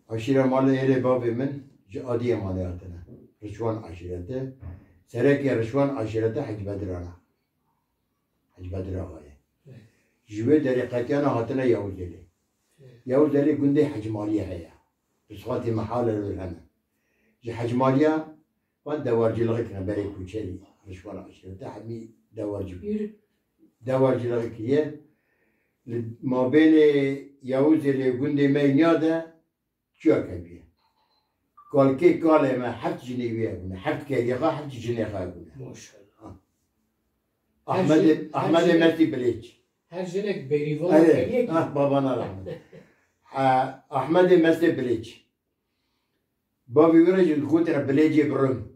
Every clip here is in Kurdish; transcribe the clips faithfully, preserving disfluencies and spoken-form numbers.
Aşîra malê êrê bavê min ji Adiyê malê hatine. Rişwan aşîreti. Serekê Rişwan aşîreti Hec Bedir Ana. Hec Bedir Axa ye. Ji wê derê qetiyana hatine Yavuzêlê. Yavuzêlê gundê Hecmaliye heye. Pisxatê me hale li wir hene. Ji Hecmaliya wan dewarcilixê kirine berê Koçerî. Rişwan aşîreti hemî dewarcî bû. Yürü. Dewarcilixê kiriye. Li mabênê Yavuzêlê gundê me niya de çiya kevî ye. Kalkê kalê me heft jinê wî hebûne. Heft kevî xwe, heft jinê xwe hebûne. Maşallah. Ha. Her Ahmedê, jin-, her Ahmedê jinek, Mestî Bilêç. Her jinek berî vana Erê, keviyekî. Ha, babana rahmet. Ha, Ahmedê Mestê Bilêç. Bavê wî re jî gotine Bilêcê Birim.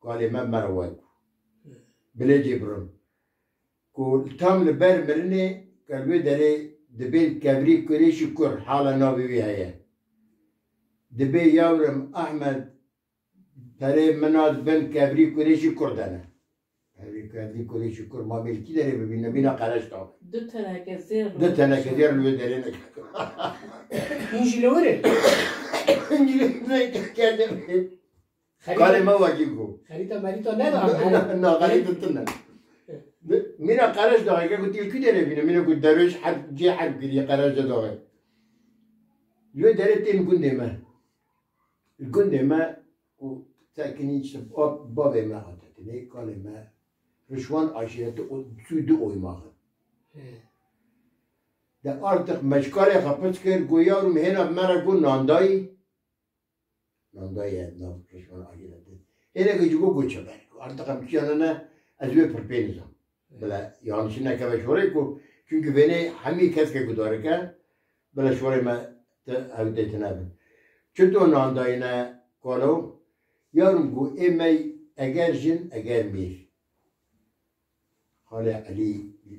Kalê me mere wek. Bilêcê Birim. Ku tam li ber mirinê ke li wê derê dibên kevrî kurêşî kur, hala navê wî heye. Dibê yawrim Ahmed perê mina dibin kevrî kurêşî kur dene. Kevrî, kevrî kurêşî kur ma bêl kî derê bibîne, bîna qereç da. Du teneke zêr Du teneke zêr li wê derê nekir. Hûn jî li wir in? Hûn jî li wir in? Xerîta, Karê me wekî ku. Xerîta merîta ne da? Na, xerîta tune. Mîna qereç daxê ke ku tî kî derê bîne, mîna ku derwêş herb, cê herb kiriye qereç daxê. Li wê derê tên gundê me. Gundê me û tekinî işte bab-, bavê me hate tenê, kalê me Rişwan aşîreti û çû du oy maxin. He. De artık me ji kalê xwe pirs kir, got, yavrum hêna me re got nandayî. Nandayî ye, nav Rişwan aşîreti. Hêne ki ji got, got çi ber. Artık em çiyane ne, ez wê pir pê nizam. Bila yanlişî nekeve şorê ku, çünkü vênê hemî kes ke gudarike, bila şorê me te ew tê tine bin. Çito nan dayine kalo, yavrum ku ê me eger jin, eger mîr. Xalê Elî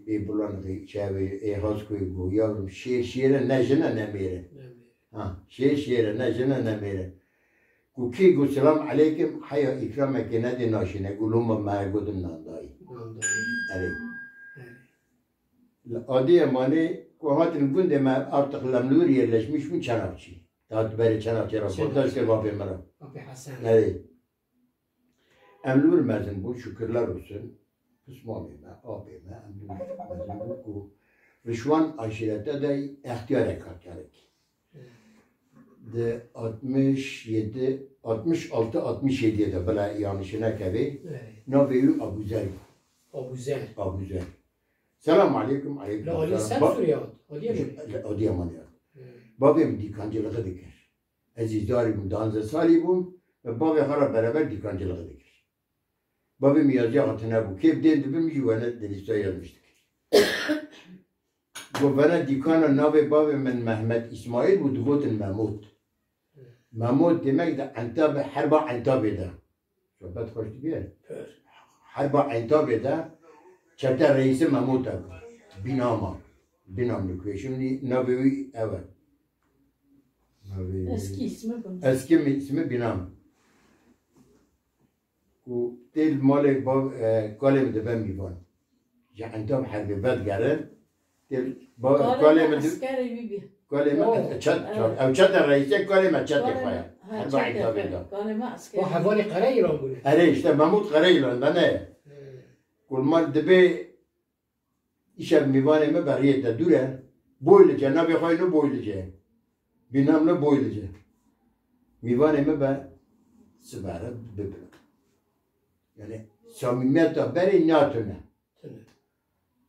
ê Bulanixê çavê ê Haskoyê ku, yavrum şêr şêr e, ne jin e, ne mêr e. Ne mêr e. Ha, şêr şêr e, ne jin e, ne mêr e. Ku kî got, "Selam aleykim", heya îkramekê nedê naşîne, got, "Loma me gotin nandayî." Nandayî. Erê. Erê. Li Adiyê manê ku hatin gundê me artık Lemlûr yerleşmiş bûn Çenakçî. Daha tu berê Çenakçî re Çenakçî. Röportaj kir bavê me re. Bavê Hesen. Erê. Em li wir mezin bûn, şükürler olsun. Pismamê me, apê me, em li wir mezin bûn ku Rişwan aşîrete de extiyarek hat yarekî. Di altmış yedi, altmış altı, altmış yedi de bila yanlışî nekevê, Evet. navê wî Abuzer bû. Abuzer. Abuzer. Selam aleykum, aleykum Li alî selam. Semsûrê hat, alî Yemenê. Li Adiyamanê hat. Evet. Bavê min dîkancilixê dikir. Ez jî zarî bûm, duwazdeh salî bûm, bi bavê xwe re bereber dîkancilixê dikir. Bavê min yaziya xwe tune bû. Kê bi dên dibin, min jî wene di lîsteya yazmiş dikir. Govene dîkana navê bavê min Mehmet Îsmaîl bû, digotin Memot. Memot demek di Entabê, herba Entabê de. Sohbet xweş dibe. Pir. Herba Entabê de çete reîsê Memot e. Bînama. Bînam li ku ye. Şimdi navê wî ew e. Navê Eski ismi bu. Eski mi-, ismi Bînam. Ku tê li malê bav-, e, kalê min dibe mîvan. Ji Entab herbê vedigerin. Tê li ba-, Kalê kalê me min di-, eskerê wî bî. kalê me Oh. e, çet, Evet. ew çete reîsê kalê me çetê Kalê xwe me, ye. ha, Herba çetê Entabê xwe. de. Kalê me eskerê O wî bî. hevalê Qere Îran bûne. Erê işte Memût Qere Îran de ne. He. Ku li mal dibê Îşev mîvanê me beriyê te dûr e. Boylice, navê xwe yê Boylice. Bînam ne Boylice. Mîvanê me be sibere bibin. Yani samimiyeta berê niya tune. Tune.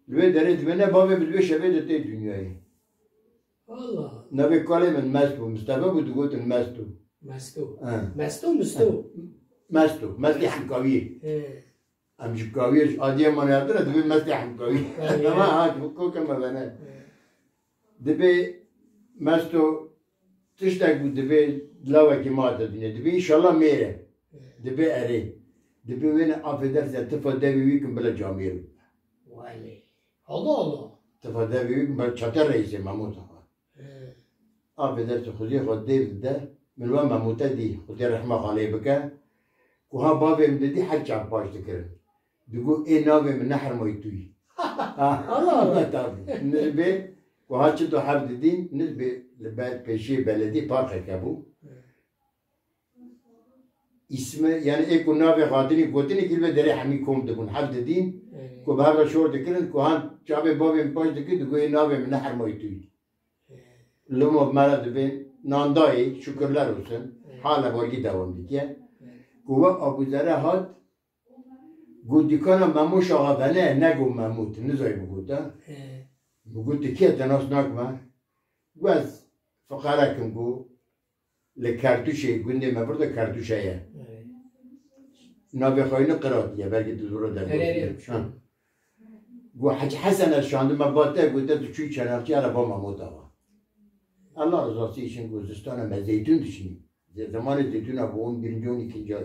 Li wê derê dibê ne bavê bi dibê şevê de tê dinyayê. Allah. Navê kalê min Mest bû. Mistefe bû digotin Mesto. Mesto. He. Mesto, Misto. Mesto. Mestê Hemkawiyê. He. Em ji Kawiyê, ji Adiyamanê hatine, dibê Mestê Hemkawî. Kawiyê. Dema hat, bi koke me vene. Evet. Dibê Mesto tiştek bû, dibê lawekî me hate dinyê. Dibê înşallah mêr e. Evet. Dibê erê. Dibê wêne afê derse tifa devê wî kim bila camêr bû. Welê. Allah Allah. Tifa devê wî kim bila çete reîsê Memût Axa. He. Apê dest Xwedê xwe dêv dide, min we Memûte dî, Xwedê rehma xalê bike, ku ha bavê min didî her çar paş dikirin. Digot, ê navê min ne hermayî tu yî. Allah Allah. Tabii. Min dibê, Wiha çito hev didîn, nizbê li ber pêşiyê beledî parkeke bû. Îsmi, yani ê ku navê xatinî gotinê kî li derê hemî kom dibûn, hev didîn, ku bi hev re şor dikirin, ku han çavê bavê min paş dikir, digoyê navê min ne Hermayî Tuyî. Limo me re dibên, nandayê, şukirler olsun, hala wargî dewam dike. Ku we Abuzere hat, Got, dîkana Memoş Axa vene, ne got Memo, tu nizayî bigota. He. Min got, tu kî ye, te nas nakime? Got, ez fiqarek im, got, li Kertûşê, gundê me vir de Kertûşe ye. He. Navê xwe yê Qiratî ye, belkî tu zûre de Herê, herê, gotiye. Ha. Got, Hecî Hesen ez şandime ba te, got, te tu çûyî Çenakçî, ereba Memo te va. Allah rizasî için got, zistana me zeytûn dişînî. Ze-, zemanê zeytûna bû, on birinci, on ikinci ay.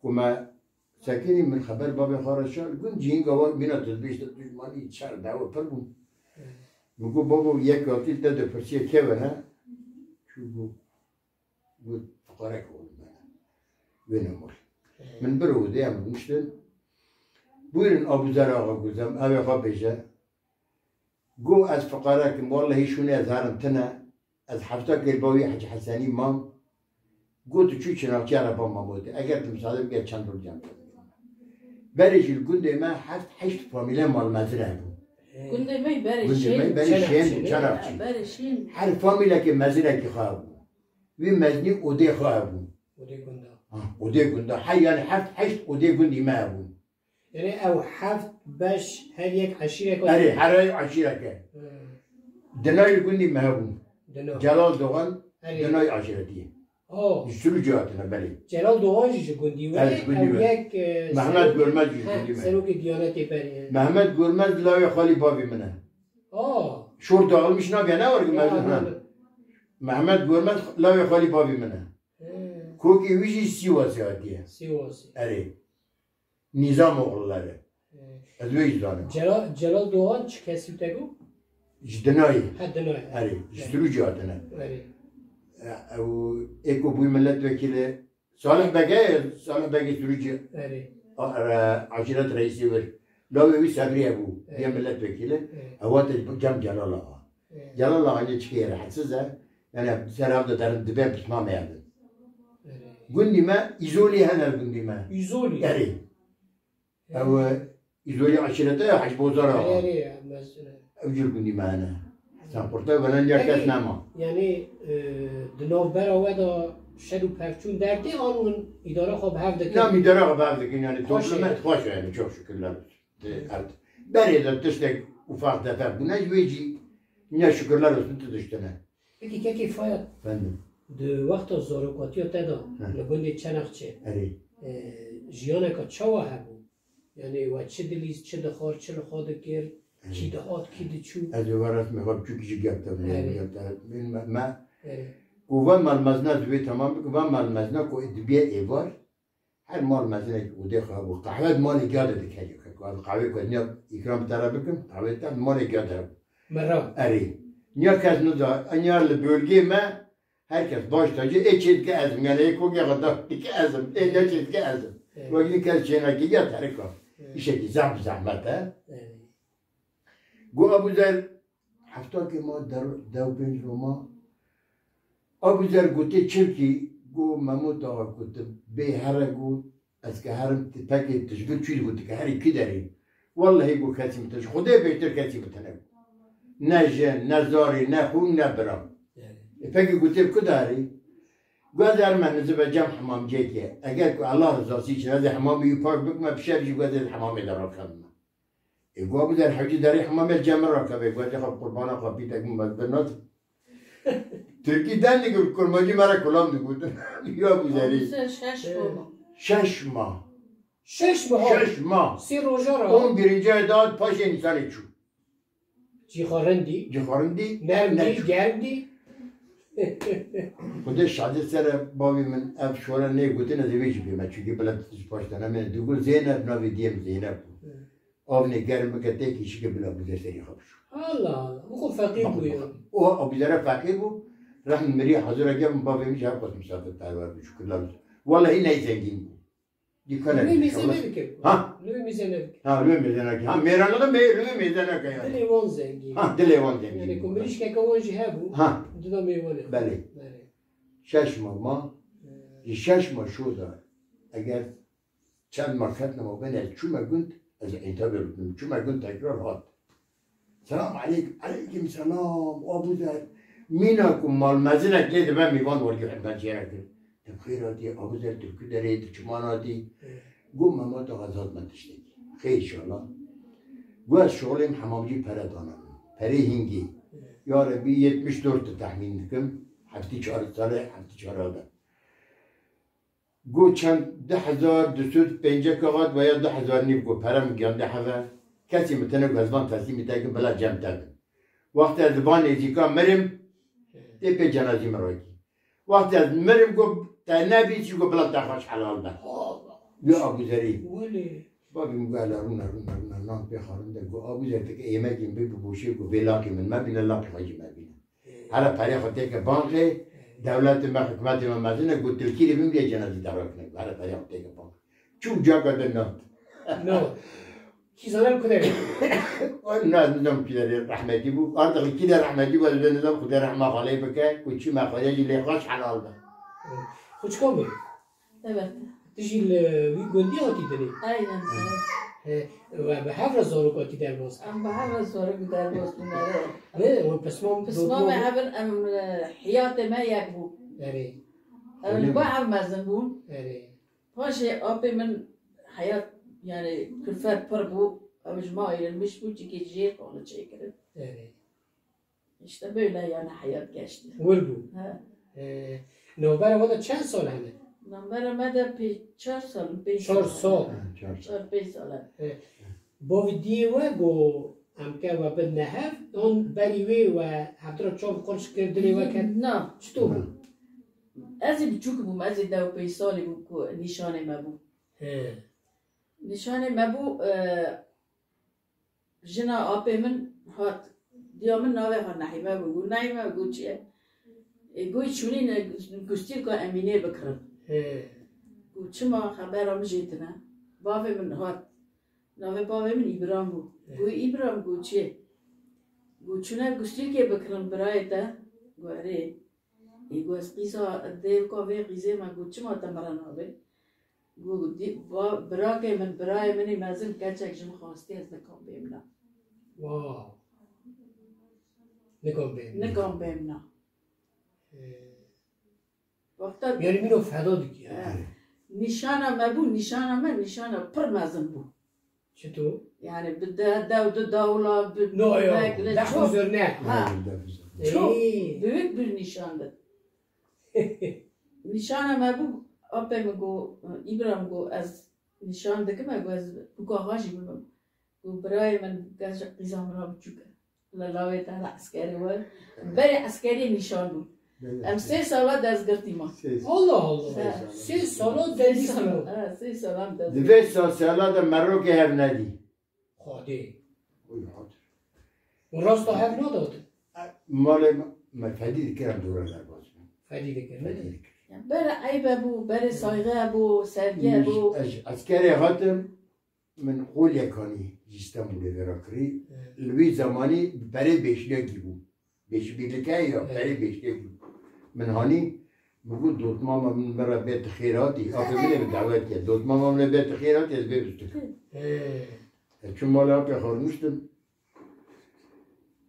Ku me Sekinî min xeber bavê xwe re şa, li gund cîhinga wan bîna tu dibêjte dijmanî çer dewe pir bûn. Min got, bavo, yek hatî te dipirsiye kevin he? Çû got, got, fiqarek olim bene. Wê nemir. Min bir û dê em rûniştin. Buyurun Abuzer Axa, got, em evê xwe bêje. Got, ez fiqarek im, wellehî şûnê ez herim tine. Ez hefta kêl bawî Hecî Hesenî mam. Got, tu çû Çinavçiya re ba Mamotê. Eger tu misade bike çend rojî em te bigihînim. Berê jî li gundê me heft heşt famîle malmezin hebû. Gundê me berê Gundê şên. me berê Çenakçî, şên bû, ne? Çenakçî. Berê şên. Her famîlekê mezinekî xwe hebû. Wî mezinî odê xwe hebû. Odê gunda. Ha, odê gunda. Her yani heft heşt odê gundî me hebû. Erê, ew heft beş her yek eşîrek Erê, her ew eşîrek e. Hı. Dinayê gundî me hebûn. Dino. Celal Doğan, Erê. Dinayê eşîretî ye. Oh. Ji Sirûcê hatine, belê. Celal Doğan jî ji gundî we, Erê, ji gundî ew we. Yek, e, Mehmet serokê, Görmez jî ji ha, gundî me. Serokê Diyanetê berê. Mehmet Görmez lawê xalî bavî min e. Oh. Şor dağılmış nabe, ne var ki Ha, mevzu, ha. Anladım. Mehmet Görmez lawê xalî bavî min e. He. Kokê wî jî Sîwasê hatiye. Sîwasê. Erê. Nîzam oxluları. He. Ez wê jî zanim. Celal, Celal Doğan çi kesî te got? Ji Dinayê. Ha, Dinayê. Erê, ji Sirûcê hatine. Erê. E, ew ê ku bûyî milletvekîlê Salih Beg e, Salih Begê Sirûcê. Erê. A, e, eşîret reîsê wir. Lawê wî Sebrî hebû, Erê. Bûye milletvekîlê. Erê. Ew hate cem Celal Axa. Erê. Celal Axa yê çikê rehetsiz e. Yani ser hev de derin dibe pismamê hev de. Erê. Gundî me, Îzolî hene li gundî me. Îzolî? Erê. Ew, e, Îzolî eşîrete ya Hecî Bozar Axa. Erê, erê, mesela. Ew jî li gundî me hene. Hesen Qurte, velen ya kes Peki, nema. Yani, e, di navbera we de şer û pevçûn dertê an hûn îdara xwe bi hev dikin? Na, îdara xwe bi hev dikin, yani Xweş e. Toplum xweş e, yani çok şükürler olsun. E, evet. Berê de tiştek ufak tefek bûne, ji wê jî ne şükürler olsun tu diştine. Peki kekê Fayad, Efendim? Di wexta zarokatiya te de Hı. li gundê Çenakçe, Erê. e, jiyaneka çawa hebû? Yani we çi dilîst, çi dixwar, çi li xwe dikir, Erê. Kî dihat, kî diçû? Ez ê we resmê xwe biçûkî jî gef te Erê. Gef te. Me, me, Erê. Ku van malmezina ez wê temam bikim, van malmezina ku dibiye êvar, Her mal mezinek odê xwe hebû. Qehwe di malê giya de dikerî. Ku ez qehwê ku ez niya îkram te re bikim, qehwê te di malê giya de hebû. Mira. Erê. Niya kes nida, niya li bölgê me, her kes baş tacî, ê çê dike ez im. Yani ê kokê xwe da dike ez im. Ê ne çê dike ez im. Evet. Wekî kes çênekê ya terika. Evet. Îşekî zehf zehmet e. Evet. Got, Abuzer, heftakê ma der-, dew pênc roma. Abuzer gotê, çimkî, got, Memo Taxa, got, tu bê here, got, ez ke herim, ti pekê tijgir çûyî, got, tu ke herî kî derê? Wellehî, got, kesî min tij-, Xwedê bêhtir kesî min tine. Ne jin, ne zarê, ne xûn, ne bira. E, pekî gotê, ku derê? Got, ez herime nizibe cem hemamcêkê. Eger ku Allah rizasî için ez ê hemamê wî pak bikime, bi şev jî got, ez hemamê de rakevime. Ê, got, Abuzer, hewcî derê hemamê cem min rakeve, got, xwe qurbana xwe pîtek min, ez bi nas. Tirkî den digot, kurmancî me re kulam digot. Ya Abuzerî. Abuzer şeş roma. Şeş ma. Şeş ma? Şeş ma. Sê roja re. On birinci ay da paşê Nîsanê çû. Cî xwe rindî. Cî xwe rindî. Nerm dî, neçû. Germ dî. Xwedê şadê sere bavê min ev şore nê gotin, ez ê vê jî bême. Çunkî bila tu ji paş de nemêne. Digot Zeynep, navê diyê min Zeynep bû. Hı. Avnê germ bike tê kîşikê bila Abuzer serî xwe bişo. Allah Allah. Bu xwe feqîr bû ya. O Abuzere feqîr bû. Rehn mirî hazira gel min bavê min jî her xwest misafirperwer bû. Şükürler olsun. Wellehî ney zengîn bû. Dîkane Lê mêze inşallah. Nebike. Ha? Lê mêze nebike. Ha, lê mêze neke. Ha, mêrana da mê-, lê mêze neke yani. Dilê wan zengîn. Ha, dilê wan zengîn. Yani ku mirîşkeke wan jî hebû, Ha. dida mêvanê. Belê. Belê. Şeş ma ma, Ee. ji şeş ma şo da, eger çend ma ketine ma ben ez çûme gund, ez întabê bikim. Çûme gund tekrar hat. Selam aleyk, aleykim selam, Abu Zer. Mîna ku malmezinek lê dibe mîvan wergî hemdan çêre kir. Te bi xêr hatî, Abu Zer, tu li ku derê, tu çima hatî? Got, Mehmet axa, ez hatime tiştekî. Xêr inşallah. Got, ez şixulê min hemamcî pere dana min. Perê hingê. Ya Rebî, yetmiş dört de tehmîn dikim. Heftî çar sale, heftî çar de. Got çend, du hezar du sed pêncek kaxat veya du hezar nîv got, pere min giyandî heve. Kesî min tine got, ez van teslîmî te kim, bila cem te bin. Wextê ez li van nêzîka mirim, tê pê cenazî min rakî. Wextê ez mirim got, te nebî çi got, bila te xweş helal be. Got, Abu Zerî. Welê. Bavê min got, hele rûne, rûne, rûne, nan pê xwarin de. Got, Abu Zer, tike êmekê min bê bi boşê got, vê laqê min mebîne, laqê xwe jî mebîne. Here perê xwe têke banqê, dewletê me, hikûmetê me mezin e, got, tilkîrê bimrê cenazî te rakine. Here perê xwe têke banqê. Çû caka de nat. No. Kî zane li ku derê? Na, nizam kî derê rehmetî bû. Artık kî de rehmetî bû, ez bê nizam Xwedê rehma xalê bike, ku çi me xwedê jî lê xweş helal be. Xwe çi kom bû? Evet. Tu jî li wî gundî hatî dinê? Aynen, evet. He, we bi hev re zarok hatî derbas? Em bi hev re zarok derbas bûne, evet. Ne, we pismam, pismamê hev in, em, e, heyatê me yek bû. Erê. Em li ba hev mezin bûn. Erê. Paşê apê min heyat, yani, külfet pir bû. Ew ji me ayrılmış bû, çikê jê xalı çêkirin. Erê. İşte böyle yani hayat geçti. Wir bû. He. Ee, navbera we de çend sal hene? Navbera me de pê-, çar sal, pênc Çar sal. sal. Ha, çar sal. Çar, pênc sal. Ee, bavê diyê we got, em ke we bin nehev, an berî wê we hevdira çav qurş kir, dilê we ket. Na. Çito bû? Na. Ez ê biçûk bûm, ez ê deh û pênc salî bûm ku nîşanê me bû. He. Nîşanê me bû, e, Jina apê min hat. Diya min navê xwe Nehîme bû. Got, "Nehîme," got, "çi ye?" Ê, got, "Çûnîne gustîlka Emînê bikirin." He. Got, "Çima, xebera min jê tune?" Bavê min hat. Navê bavê min Îbram bû. He. Got, "Îbram," got, "çi ye?" Got, "Çûne gustîlkê bikirin birayê te?" Got, "Erê." Ê, got, "Ez qîza dêvka vê qîzê me," got, "Çima te min re navê?" Got, "Dî-, ba-, birakê min, birayê min ê mezin keçek ji min xwestiye, ez nikom bêmina." Wow. Nikom bêmina. Nikom bêmina. Ee, Wexta Yani mîno feda dikî, ha. He. Nîşana me bû, nîşana me, nîşana pir mezin bû. Çito? Yani bi de-, dew du dawla, bi No, yo, mek li deh çok, huzur ne? Ha. Çok Ey. büyük bir nişandı. Nîşana me bû, apê min got, Îbrahim got, ez nîşan dikim, got, ez bûka xwe jî bibim. Got, "Birayê min, gel ji qîza min re biçûk e." Li lawê te re eskerê we. Berê eskeriyê nîşan bû. Belê. Em sê sala dezgirtî ma. Sê sala. Allah Allah. Sê sala. Sê sala Sê dezgirtî sala. ma. Ha, sê sala em dezgirtî. Di vê sê sala de merokê hev nedî. Xwedê. Oy, hat. Û rasta hev nadatin. Malê me, me fedî dikir em dûre derbas bûn. Fedî dikir, ne? Fedî dikir. Ya, berê eybe bû, berê saygı bû, sevgi bû. Ez, ez eskerê hatim, Min qoliyek hanî ji Stenbolê vê re kirî. Li wî zemanî bi perê bêşlekî bû. Bêşbîrlike ya, Evet. perê bêşlekî bû. Min hanî, min got, "Dotmama min, min re bê tu xêr hatî." Apê min ê min dawet kir. "Dotmama min ê bê tu xêr hatî, ez bê bistikim." He. Ez çûm mala apê xwe rûniştim.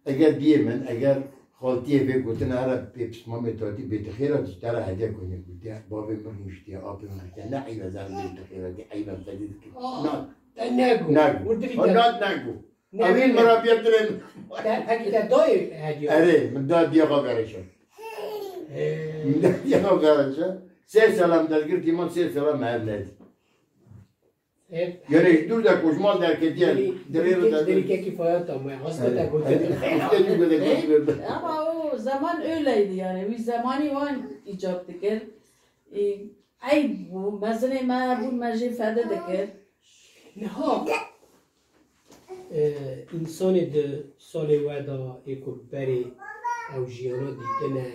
Eger diyê min, eger xaltiyê vê gotina here pê pismamê tatî bê tu xêr hatî, ji te re hediye konê gotiye, bavê min rûniştiye, apê min gotiye, ne eyb e, ez bê tu xêr hatî, eyb e, ez fedî dikim. Ah, Na, te nego. nego. Û dilî O te nat nego. Ne, Evîn ne. mirabiye dilê min. Te, pekî te dayê hediye? Erê, min da diye xwe vereşe. He. Min da diye xwe vereşe. Sê sala min dezgirtî man, sê sala min hev nedî. Hep Yani dûr de koşmal derketiye, Deri-, dirê deri-, de derikekî faya tamam. Hasta Evet. te gotin. Evet. Hasta te gotin. Ama o zaman öyleydi yani. Bir zamanî wan îcab dikir. E, eyb bû, mezinê me bûn, me jê fede dikir. Niha, e, însanê di salê we de ê ku berê ew jiyana dîtine,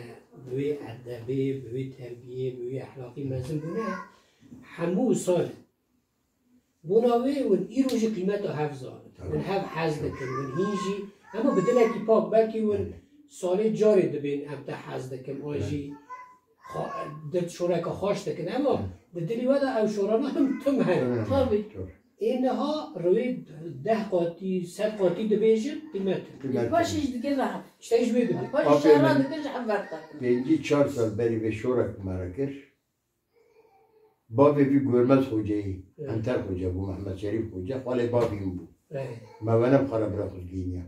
bi wê edebê, bi wê terbiyê, bi wê ehlaqî mezin bûne, hemû sal Bona wê hûn îro jî qîmeta hev zanin. Hûn hev hez dikin, hûn hîn jî, hema bi dilekî pak, belkî hûn salê carê dibên em te hez dikin, an jî xwe-, di şoreke xweş dikin. Hema di dilî we de ew şorana him tim hene. Tabî. Ê niha rewê deh qatî, sed qatî dibêjin, qîmet in. Paşê jî dikin rehet. Îşte ji wê dibê. Paşê şerran dikin ji hev berxwe. Pêncî çar sal berî vê şorek me re kir. Bavê vî Gormez Xoceyî, Evet. Enter Xoce bû, Mehmet Şerîf Xoce, xalê bavê min bû. Evet. Me wene bi xwe re bira xwe digihîniya.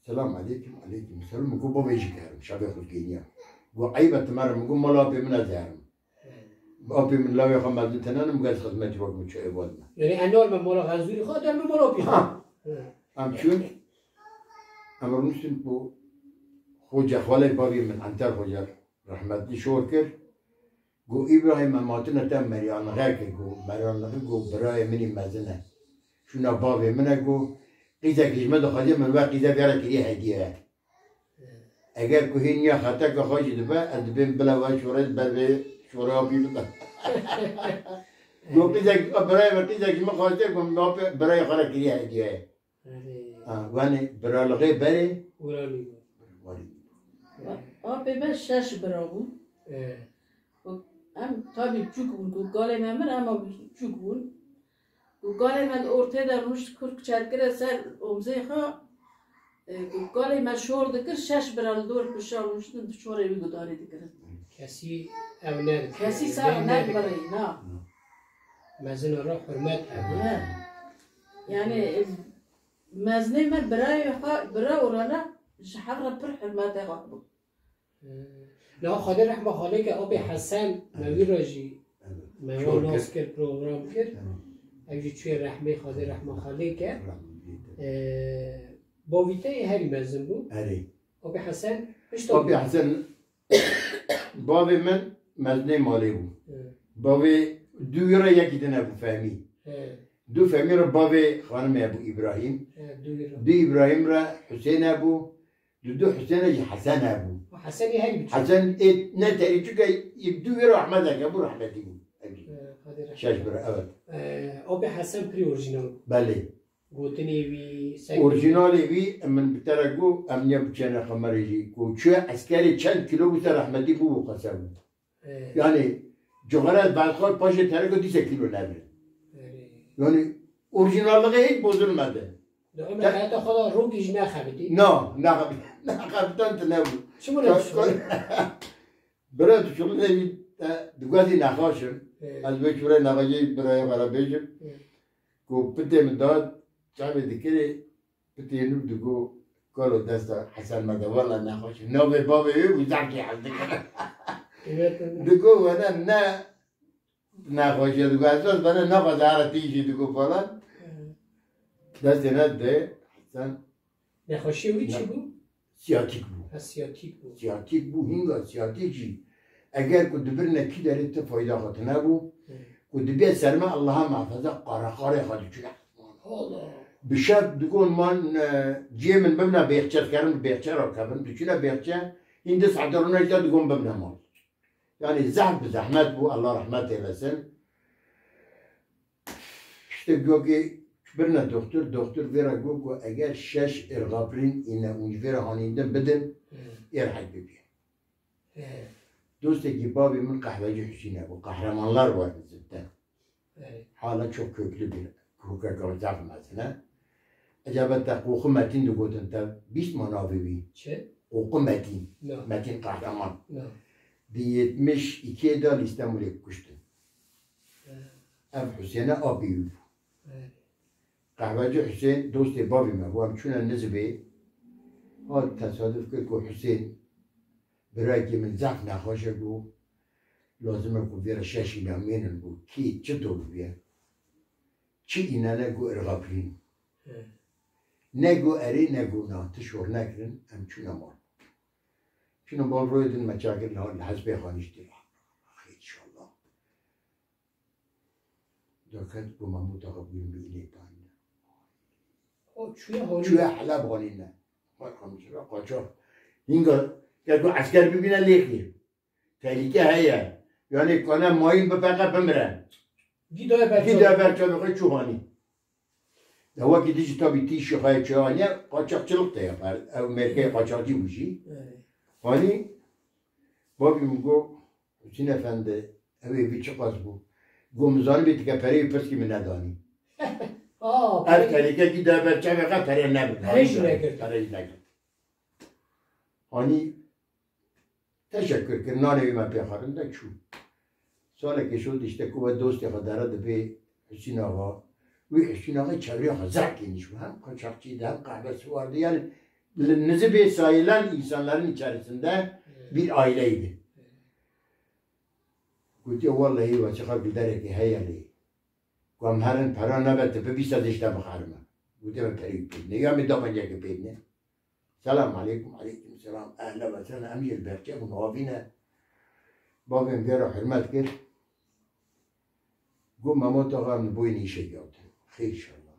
Selam aleykum, aleykum selam. Min got, bavê jî gerim, şevê xwe digihîniya. Got, eyb e, tu me re, min got, mala apê min ez herim. Evet. Apê min lawê xwe mezin tene, min got, ez xizmetî wek min çi êval me. Yani en normal mala Xenzûrî xwe, der min mala apê xwe. Ha. Evet. Em çûn, em rûniştin ku Xoce, xalê bavê min, Enter Xoce, rehmetî şor kir. Got, Îbrahîm, em hatine te meriyanixê kir, got, meriyanixê, got, birayê min î mezin e. Şûna bavê min e, got, qîzekî ji min dixwaze, min we qîze vê re kiriye hediye. Eger ku hîn niya xeteka xwe jî dibe, ez dibêm bila we şorê ber vê şorê apî bide. Got, qîzek, birayê min qîzek ji min xwaze, got, min apê, birayê xwe re kiriye hediye. Erê. Ha, wanê biralixê berê. Wiranî bû. Warî. Apê me şeş bira bûn. E. Û em tabî çûk bûn, ku galê me mir, em çûk bûn. Û galê me di ortê de rûnişt, kurk çerkire ser omzê xwe. E, û galê me şor dikir, şeş bira li dor pişa rûniştin, di şorê wî gudarê dikirin. Kesî ew nedikir. Kesî ser nedikir. Mezina re hurmet hebû. He. Yani, e, Mezinê me birayê xwe, bira orana ji hev re pir hurmetê xwe bû. Niha Xwedê rehma xalê ke, apê Hesen, me wî re jî, me wan nas kir, program kir. Ew jî çûye rehmê, Xwedê rehma xalê ke. Bavî te yê herî mezin bû. Erê. Apê Hesen, pişta Apê Hesen, bavê min mezinê malê bû. He. Bavê dû wî re yekî din hebû Fehmî. He. Dû Fehmî re bavê xanimê hebû Îbrahîm. He, dû wî re. Dû Îbrahîm re Husên hebû. Dû dû Husên re jî Hesen hebû. Û Hesenî herî biçûk. Hesen ê ne terî çuke yek dû wî re Ehmedek hebû, rehmetî bû. He, Xwedê rehmet. Şeş bira, evet. E, apê Hesen pirî orjînal bû. Belê. Gotinê wî, sekê wî. Orjînalê wî, min bi te re got, em niya biçêne xemerê jî. Ku çûye eskerê çend kîlo bû ser rehmetî bû, bû qese bû. Ee. Yani, cixare belxar paşê tereko dîse kîlo nebe. Erê. Yani, orjînalliğê hiç bozulmadı. Di Ömer Te- heyata xwe de rokî jî nexebitî? Na, nexebit-, nexebitan tu nebû. Çi bû Ka-, ne ka-, Bira tu şuxulê wî te digotî nexweş im. Ê. Ez wê çûrê nexweşê birayê xwe re bêjim. Ê. Ku pitê min da çavê dikirê, pitê nû digo, kalo desta Hesen me de, wela nexweş im. Navê bavê wê bû, zehf jê hez dikir. Evet, evet. Digo, wene ne nexweşiye, digo, esas bene nexweze here tîjî, digo falan. Ê. Destê ne de Hesen. Nexweşiya wî çi bû? Siyatîk bû. Ha, siyatîk bû. Siyatîk bû, hînga siyatîk jî. Eger ku dibirine kî derê ti fayda xwe tine bû, Hı. Ku dibiye ser me Allaha muhafaza, qara qarê xwe diçûne. Allah. Bi şev digon man, e, ciyê min bimne bêxçe, dikerin bêxçe rakevin, diçûne bêxçe, hîn di saet rûne jî digon bimne mal. Yani zehf bi zehmet bû, Allah rahmet eylesin. İşte gokê birine doktor, doktor vê re got ku eger şeş êrxapirîn îne û ji vê re hanîndin bidin, Hı. Êrhek bibiye. Hı. Dostekî bavê min Qehvecî Husîn e, bu kahramanlar var bizde. Hı. Hala çok köklü bir hukuk zaf mezin e. Ecaba te Qoxu Metîn digotin te bîst ma navê wî? Çi? Qoxu Metîn. Na. Metîn Kahraman. Na. Di yetmiş ikiyê de li Îstanbulê kuştin. He. Ev Husêne apî wî bû. He. Qehvecî Husên dostê bavê me bû. Em çûne Nizibê. Hat tesaduf kir ku Husên birakê min zehf nexweş e, got, lazim e ku vê re şeş îna mênin, got, kî çi to bibiye? Çi îne ne, got, êrxapirîn. He. Ne got erê, ne got na. Ti şor nekirin, em çûne mal. Çûne mal, royê din me çakirin, li hespê xanîştî. Ax, inşallah. Derket ku me mûta xwe bûyîn bi înê tayîne. O çûye holî. Çûye Heleb xanîne. Bak, amca, qaçax. Hînga, gel ku esker bibîne lêxî. Tehlîke heye. Yani kane mayîn bipeqe bimire. Gî daye ber Gî çavê daye ber çavê xwe çû hanî. De wekî dijî tabî tî şixayê çi haniye, qaçaxçılık da yapar. Ew mêrkeyê qaçaxçî bû jî. Evet. Hanî, babî min got, Husîn Efendi, ew ê vî çiqas bû? Got, min zanibî dike pereyê pirsî min nedanî. Aa, Ev pereyê terîkekî daye ber çavê xwe, pere nebin. Perê jî nekir. Pere jî nekir. Hanî, Teşekkür kir, nanê wî me pê xwarin de çû. Salekê şût, işte ku we dostê xwe dere dibê Hüsîn Axa. Wî Hüsîn Axa çevreya xwe zehf geniş bû. Hem qaçaxçî de, hem qehbe siwar de. Yani li nizibê sayılan insanların içerisinde bir aileydi. Gotiye, wellahî, we çiqa gilderekê heye lê. Ku em herin pera nebe, tu bibîse zê ji te bixerime. Gotiye, me perî pê dine. Ya me dabancekê pê dine. Selam aleykum, aleykum selam. Ehle ve sehlen. Em jî li ber çavê xwe avîne. Bavê min gera hurmet kir. Got, Memo, tu xa min boyun işe geldi. Xêr inşallah.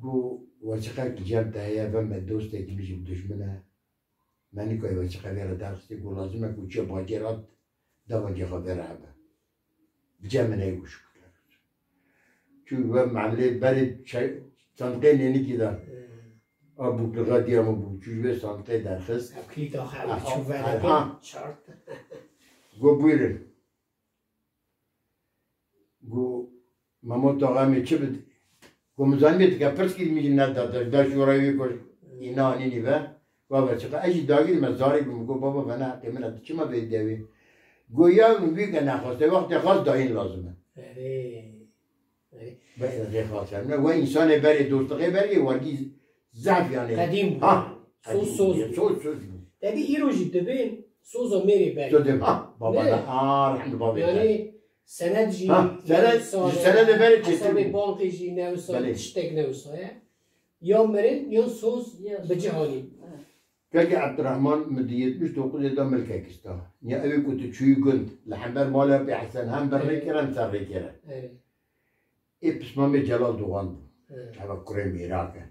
Got, we çiqek li cem te heye, ve me dostekî min jî bi dujmin e. Me nikayê we çiqek vê re derxistê. Got, lazim e ku çiya bacêr hat, dabancê xwe vê re hebe. Bi cem min heye, got, şikir. Çû ve mehlê berê çe-, sandiqê nênikî de. A bûklixa diya min bû. Çû ji wê sandiqê derxist. Ev kilîta xwe Aha, çû aha. Verê çart. Got, buyurun. Got, Memo, tu em ê çi bid-, Got, min zanîbê dike pirs kir, min jî neda te. Da şûrayê wî ku îna anînî ve. Baba çiqa, ez jî dagirî me zarê bûm. Got, baba, vena heqê min e, tu çima vê dewê? Got, ya min wî ke nexwaste, wextê xwast dayîn lazim e. Erê. Erê. Be, ez ê xwaste. Ne, we însanê berê, dostluqê berê, wergî zehf yani. Qedîm bû. Ha, Soz, qedîm soz bû. Soz, soz bû. Te dî îro jî dibên soza mêrê berê. Tu dibên, ha, baba Ne? ne, ha, rehmet babê te. Yani senet jî Ha, senet, newsa ji senedê berê çêtir hesabê bû. Bankê jî newsa, Belê. Tiştek newsa ye. Ya mirin, ya soz Ya bi cih anîn. Kekê Ebdirehman min di yetmiş dokuzê de milkek ista. Ya ew ê ku tu çûyî gund, li hember mala pê Hesen hem bi rê kir hem ser rê kir. Evet. Ê pismamê Celal Doğan bû. Evet. Çava kurê mêrak e.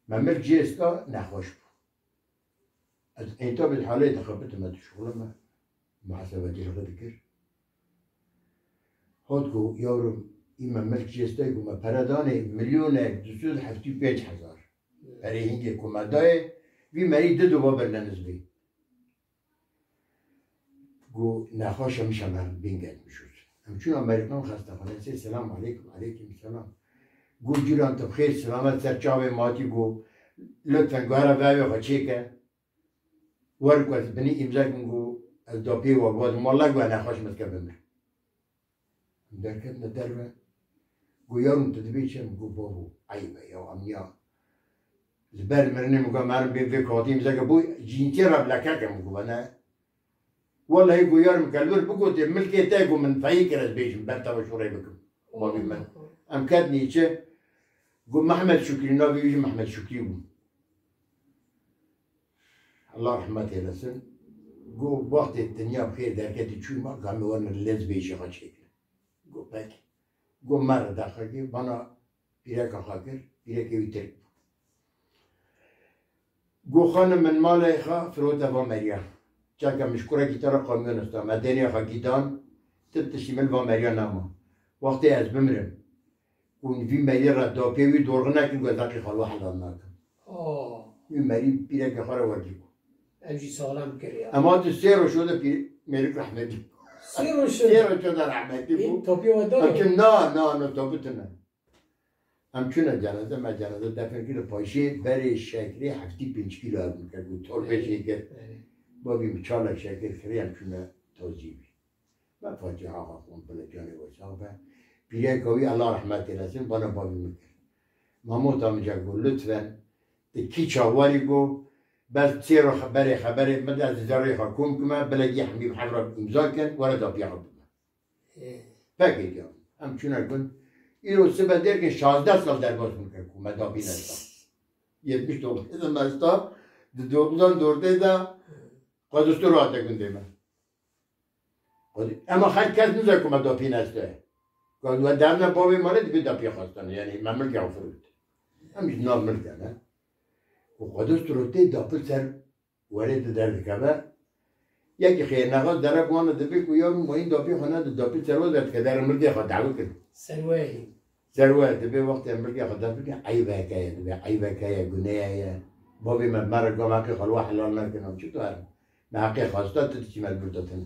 Me milk jê ista, nexweş bû. Ez êntabê di halê dixebitime, dişuxulime, muhasebecî li xwe dikir. Hat ku, yawrim, î me milk jê stey ku me pere danê, milyonek du sed heftê û pênc hezar. Perê hingê ku me dayê, vî merî di doba birine nizbê. Got, nexweş e, mişe me bîn gelmiş olsun. Em çûn Amerîkan xestexane, sê selam aleykum, aleykum selam. Got, cîran tu bi xêr, selamet ser çavê matî, got, lütfen guhera vevê xwe çêke. Wer ku ez binî îmza kim, got, ez dapiyê we biwadim. Welleh, got, nexweş me dike bimir. Em derketine derve. Got, yawrim, tu dibê çi? Min got, bavo, eyb e ya, em ya. Li ber mirinê min got, merim bê vê katî îmzeke bû, cîntiyê re bilekeke min got, ne. Wellehî got, yar min, ke li wir bigotê, milkê te got, min feyî kir ez bêjim, ber te ve şûrê bikim. Bavî min. Em ketnî çi? Got, Mehmet Şukrî, navê wî jî Mehmet Şukrî bû. Allah rahmet eylesin. Got, wextê dinya bi xêr derketî çûyî mal, gamê wan li lez bêjî xwe çêkir. Got, pekî. Got, mere daxekê, bana pîreka xwe kir, pîrekê wî tirk bû. Got, xanim, min malê xwe firote va meriya. Çaka min ji kurekî te re kamyon ista, me dênê xwe gî dan, ti tiştî min va meriya nema. Wextê ez bimirim, û vî merî re dapê wî dorxî nekin, got, ez heqê xwe li we helal nakim. Oh. Wî merî pîrekê xwe re wekî bû. Ev jî saxlem kiriye. Ema tu sê roj şode pî-, mêrik rehmetî bû. Sê roj şode? Sê roj şode rehmetî bû. Ê, topî we da? Em çûn, na, na, na, topî tune. Em çûne ceneze, me ceneze defin kir, paşê berê şekrê heftê pênc kîlo ev min kir, got, torbê Erê, jê kir. Erê. Bavî min çalek şekir kirî, em çûne tazî bî. Me Fatîha xwe xwend, bile canê we sax be. Pîreka wî, Allah rahmet eylesin, bana bavî min kir. Mamota min ca got, lütfen, tu kî çawarî got, bes çê ro xeberê, xeberê min de, ez zerrê xwe kom kime, bile gî hemî hevra îmza kin, were dapiya xwe bime. Pekê diya. Em çûne gund. Îro sibe derkê şazdeh sal derbas min kir ku me dapî nesta. Yetmiş dokuz de me esta, di dokuzan dordê de qadustur hate gundê me. Qadi-, ema xelk kes nize ku me dapî neste. Ku we derne bavê malê dibê dapî xwestin. Yani me milkê xwe firot. Em jî nav milke ne. Ku qadustur tê dapil ser Werê di derdikeve, Yekî xêrnexas derek wan dibê ku ya min mayîn dapî xwe nedi, dapî serwe derdike, der mirgê xwe dawî kir. Serweyê. Serwe dibê wextê mirgê xwe dest bike, eyveke ye, dibê eyveke ye, guneye ye. Bavê me, me re gava heqê xwe li we helal nekin, em çi tu herin? Me heqê xwesta, tu diçî me li vir datine.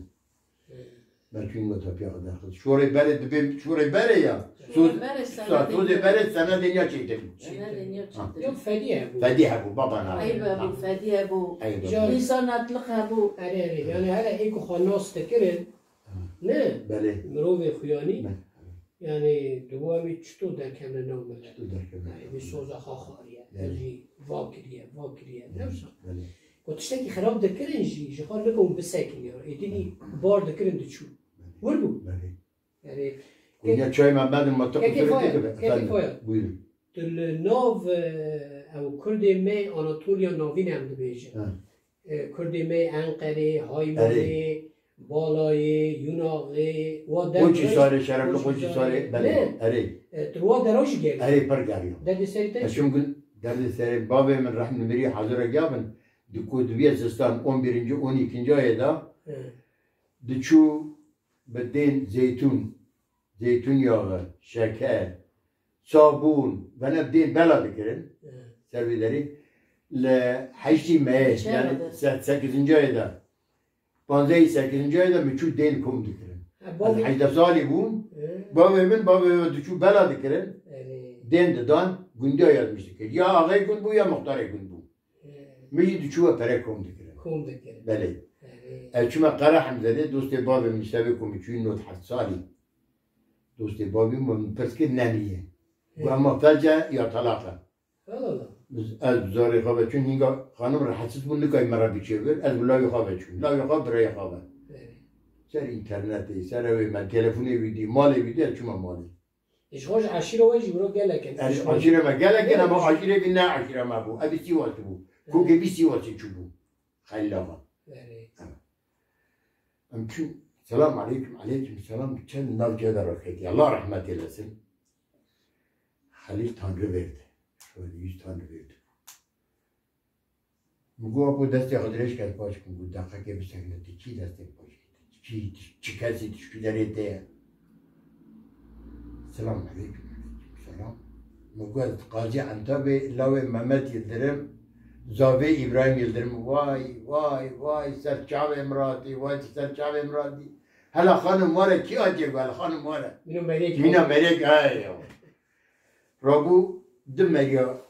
Me çûn me tapiya xwe derxist. Şorê berê dibê, şorê berê ya. Soz-, Şorê berê, sa-, senedê sozê niya. Berê senedê niya çêtir. Senedê niya Ha. çêtir. Yok, fedî hebû. Fedî hebû, baba na. Eyb hebû, Ha. fedî hebû. Eyb hebû. Can- Mîzanatlik hebû. Erê, erê. Yani hele ê ku xwe nas dikirin, Ha. ne? Belê. Mirovê xuyanî. Belê. Yani di bo em ê çito derkevne nav milet. Çito derkevne Yani nav bir milet. soza xwe xariye. Belê. Jî va kiriye, va kiriye. Belê. Ne wisa? Belê. Ku tiştekî xirab dikirin jî, ji xwe nikewin bisekin ya. Êdî bar dikirin diçû. Wir bû. Belê. Yani, Konya çay me bedin, ma tu kekê qusur Faya, têkeve. Kekê Efendim, Faya. Buyurun. Tu li nav, e, ew Kurdê me Anatoliya Navîn em dibêjin. Ha. E, Kurdê me Enqerê, Haymanê, Erê. Balayê, Yunaxê, wa Qoçî derdiran Sarê, şerefli Qoçî Qoçî Sarê, Sarê. belê. Ne? Erê. E, tu wa dera jî gelî. Erê, pir geriya. Derdê serê te Ez çi? çûm gund-, derdê serê bavê min rehmî mirî hazira gabin. Di ku dibiye zistan on birinci, on ikinci ayê de. He. Diçû bi dên zeytûn, zeytûn yağı, şeker, sabûn, vene dên bela dikirin. Evet. Ser vê derê li heştî meyê, Çera yani de. se-, sekizinci ayê de, panzdehê sekizinci ayê de min çû dên kom dikirin. Ha, Ez bavê- hejdeh salî bûm. Evet. Bavê min, bavê min diçû bela dikirin. Evet. Dên didan, gundiya yazmiş dikir. Ya axayê gund bû, ya muxtarê gund bû. Ee, Min jî diçû we pere kom dikirin. Kom dikirin. Belê. Erê. Ez çûme Qere Hemzedê, dostê bavê min, sebê ku min çûyî nod heft salî. Dostê bavê min pirs kir, neniye. Got, Ee. "Hema felc e ya telaq e?" Allah Allah. Ez zarê xwe veçûn, hînga xanim rehetsiz bû, nikay min re biçê vir, ez bi lawê xwe veçûn. Lawê xwe, birayê xwe ve. Erê. Ser înternetê, ser ewê me, telefonê wî dî, malê wî dî, ez çûme malê. Ji xwe ji eşîra we jî wiro gelek in. Ez eşîra me gelek in, ama eşîrê wî ne eşîra me bû. Ev Sîwasî bû. Kokê vî Sîwasî çûbû. Xelîl Axa. Erê. Em çûn, selam aleykum, aleykum selam. Çend navçe de raketiye. Allah rahmet eylesin. Xelîl Tanrıverdi. Şöyle yüz Tanrıverdi. Min got, "Apo, destê xwe dirêj ke ez paç kim." Got, "Deqekê bisekine, tu çi destê paç kî? Tu çi, tu çi kesî, tu ji kî derê te ye?" Selam aleykum, aleykum selam. Min got, "Ez Qazî Entabê, lawê Mehmet Yildirim, zavê Îbrahîm Yildirim." Vay, vay, vay, ser çavê min ratî, vay, ser çavê min ratî. Hela xanim were, kî hatiye got, hela xanim were. Mîna merêk. Mîna merêk, ay ya. Rabû di meriya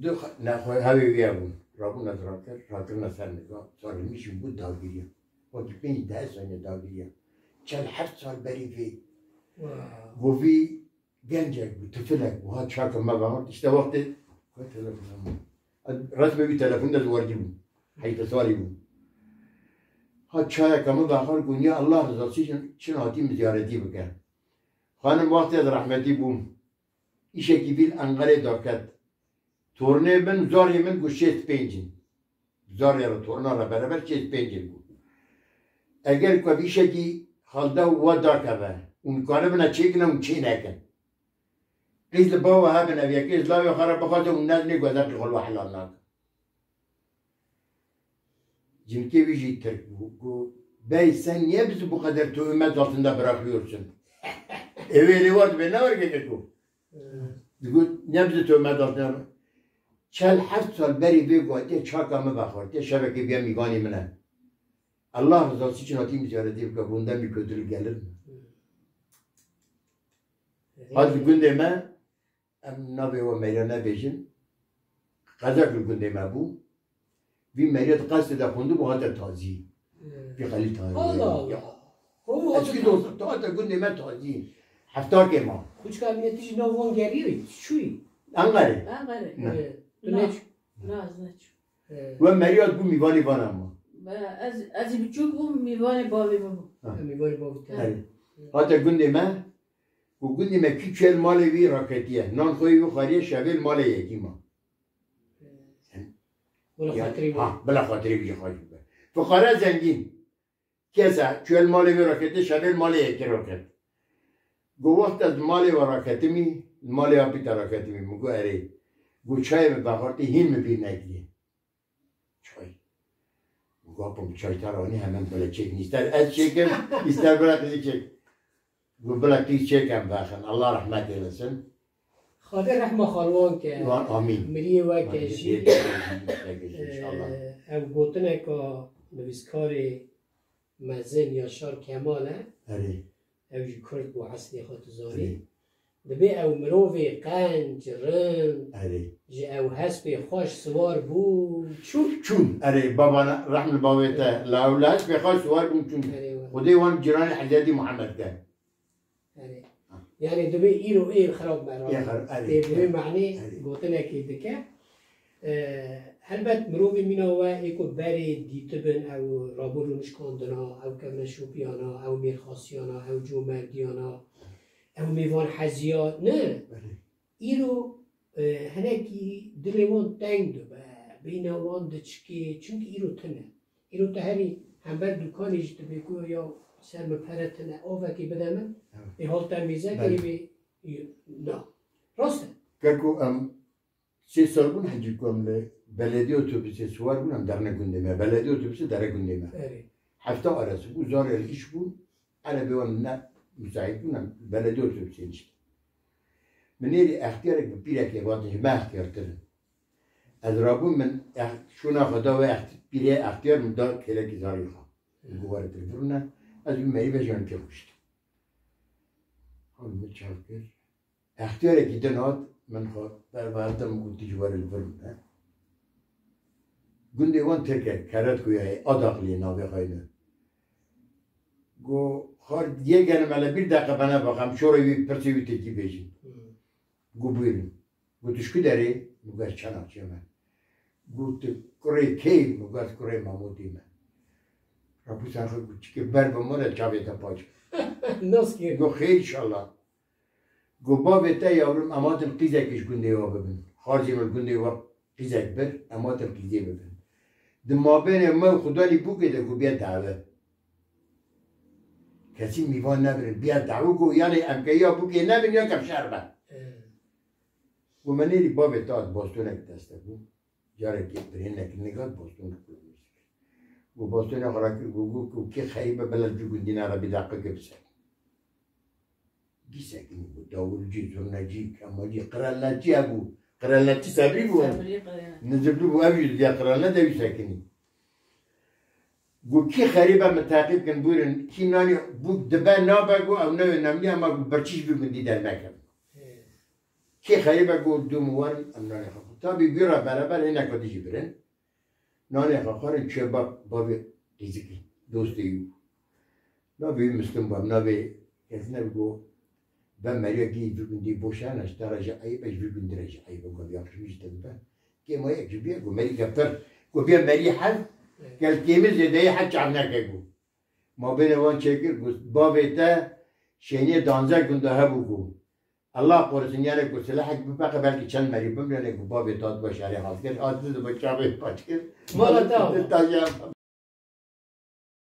Du xe-, nexwe hewê wî hebûn. Rabûn ez rakir, rakirine ser niga. Sarî min jî bû dagiriya. Wekî pênc deh saniye dagiriya. Çel heft sal berî vê. Wow. Govî gencek bû, tifilek bû. Ha çaka me vehart. Îşte wextê ku telefona min. Resmê wî telefon de ji werdî bû. Heştê salî bû. Ha çayeka min vehart, got, "Ya Allah rızası için çin hatî min ziyaretî bike." Xanim wextê ez rehmetî bûm. Îşekî vî li Enqerê daket. Tornê min, zarê min got şêst pênc in. Zarê re, torna re bereber şêst pênc in got. Eger ku ev îşekî xalda û we dakeve, hûn karibine çêkin, hûn çê nekin. Qîz li bawe hebin, ev yekê ji lawê xwe re bixwaze, hûn nedinê, got ez heqê xwe li we helal nakim. Cinkê wî jî Tirk bû. Got, "Bey, sen niye bizi bu kadar töhmet altında bırakıyorsun?" Ewê lê wa dibê ne wergeke ku. Digot, "Niye bizi töhmet altında bırak-" Çel heft sal berî vê gotiye çaka min vexwartiye, şevekê bûye mîvanê min e. Allah rızası için hatî min ziyaretê bike, bundan bir kötülük gelir mi? Hadi gundê me, Em navê we meriya nebêjin. Qezak li gundê me bû. Vî meriya di qesrê de xwendibû, hate tazî. Hmm. Vî Xelîl Tayê. Allah Allah. Ya. Robo Ez hate kî dost, tu hate gundê me tazî. Heftakê ma. Xwişka Emîne, tu jî nav wan gerî rî, çûyî? Enqerê. Enqerê. Ne. Ee, tu Na. neçû? Na, ez neçûm. Ee. We meriya bû mîvanê vana ma. Be, ez, ez jî biçûk bûm, mîvanê bavê min bûm. Ha. Mîvanê bavê te. Erê. Hate gundê me, Û gundê me kî çûye li malê wî raketiye. Nan xweyê wî xwariye, şevê li malê yekî ma. Bila Ya, xatirê wî. Ha, bila xatirê wî jî xweş bibe. Fiqare zengîn. Kesa çûye li malê wî raketiye, şevê li malê yekî raket. Got, wext ez li malê we raketimî, li malê apî te raketimî. Min got, erê. Got, çayê min vexwartî, hîn min bîr nekiriye. Çay. Gapim çaytar anî hemen bile çek. Nîster ez çekim, nîster bile qizî çek. Bu bile qîz çekem vexin. Allah rahmet eylesin. Xwedê rehma xalwan ke. Wan amîn. Miriyê we ke jî. Amîn. Amîn. Amîn. Înşallah. Ev gotineka nivîskarê mezin Yaşar Kemal e. Erê. Ew jî Kurd bû eslê xwe tu zanî. Erê. Dibê ew mirovê qenc, rind, Erê. Ji ew hespê xweş siwar bû, çû. Çûn. Erê, babana rehmil bavê te. La ew li hespê xweş siwar bûn çûn. Erê, wele. Xwedê wan cîranê Hezretî Muhammed ke. Erê. Ha. Yani dibê îro ê xirab me Ê xirab, erê, Tê bi wê erê, manê erê. Gotinekê dike. E, helbet mirovê mîna we ê ku berê dîtibin, ew rabûn rûnişkandina, ew kevneşopiyana, ew mêrxasiyana, ew comerdiyana, ew mêvan heziya, ne? Belê. Îro, e, hinekî dilê wan teng dibe, beyna wan diçikê, çimkî îro tune. Îro te herî hember dûkanê jî dibê ku ya ser min pere tune, avekê bide min, Evet. Ê hal te mêze Belê. Kirî bê, na. Rast e. Keko em Sê sal bûn hecî ku em li belediye otobusê siwar bûn, em derine gundê me. Belediye otobusê dere gundê me. Erê. Hefta arası bû, zarê li îş bûn, erebê wan ne müsait bûn, em belediye otobusê niştin. Min nêrî extiyarek bi pîrekê vatin, ji me extiyartir in. Ez rabûm min ex-, şûna xwe da wê ext-, pîrê extiyar min da kêlekî zarê xwe. Min got were tu li vir rûne, ez wî merî ve ji wan pê xwe kuşt. Hal min çav kir. Extiyarekî din hat, min xwe berveldim, got, "Tu jî were li vir min." Gundê wan Tirk e, Keretkuyayê, Adaxliyê navê xwe ne. Got, "Xar yê genim hele bir dakika bana bak, em şorê wî pirsê wî Tirkî bêjin." Hmm. Got, "Buyurun." Got, "Tu ji ku derê?" Min got, "Ez Çanakçiyê me." Got, "Tu kurê kê?" Min got, "Kurê Mamotê me." Rabû ser xwe got, "Çikê ber bi min re çavê te paç." Nas kir. Got, "Xêr inşallah." Got, "Bavê te yavrum, em hatin qîzekê ji gundê we bibin. Xarzê min gundê we qîzek bir, em hatin qîzê bibin. Di mabênê me û Xudanî bûkê de got, biya dawe. Kesî mîvan nebirin, biya dawe got, yanê em ke ya bûkê nebin ya ke şer be." He. Got, "Me nêrî bavê te hat bostonek dest de bû." Carekê birênek nigat boston kullanmış. Got, bostonê xwe rakir, got, got, got, "Kê xerîbe bela cû gundîna re bir dakika ke bisekin." Gî sekinî bû, dawulcî, zurnecî, kemacî, qirelnetçî hebû. Qirelnetçî Sebrî bû. Sebrî qirelnet. Nizibli bû, ev jî diya qirelnet, ew jî sekinî. Got, "Kî xerîbe min teqîb kin, bûrin, kî nanî bûk dibe nabe, got, ew newê nemnî, ema got, birçî ji vî gundî dermekin." Kê xerîbe got, "Dû min werin, em nanê xwe xwin." Tabî vî re bereber hêneka dî jî birin. Nanê xwe xwarin, çûye ba-, bavê qîzikî, dostê wî. Navê wî Mislim bû, em navê kesî ne got, "Be meriya gî vî gundî boş hene, ji te re jî eyb e, ji vî gundî re jî eyb e." Got, "Yaxşî wî ji te dibe." Kêmayek jî bûye, got, "Merî ke pir." Got, "Biya merî hev, gel kêmî zêdeyî hev çav neke." Got. Mabênê wan çêkir, got, "Bavê te şêniyê danzeh gunda hebû." Got, "Allah korusun, yani ku silahek bipeqe, belkî çend merî bimrêne." Got, "Bavê te hat şerê hat kir, hat dibe çavê paç kir." Mala te ava. Taşa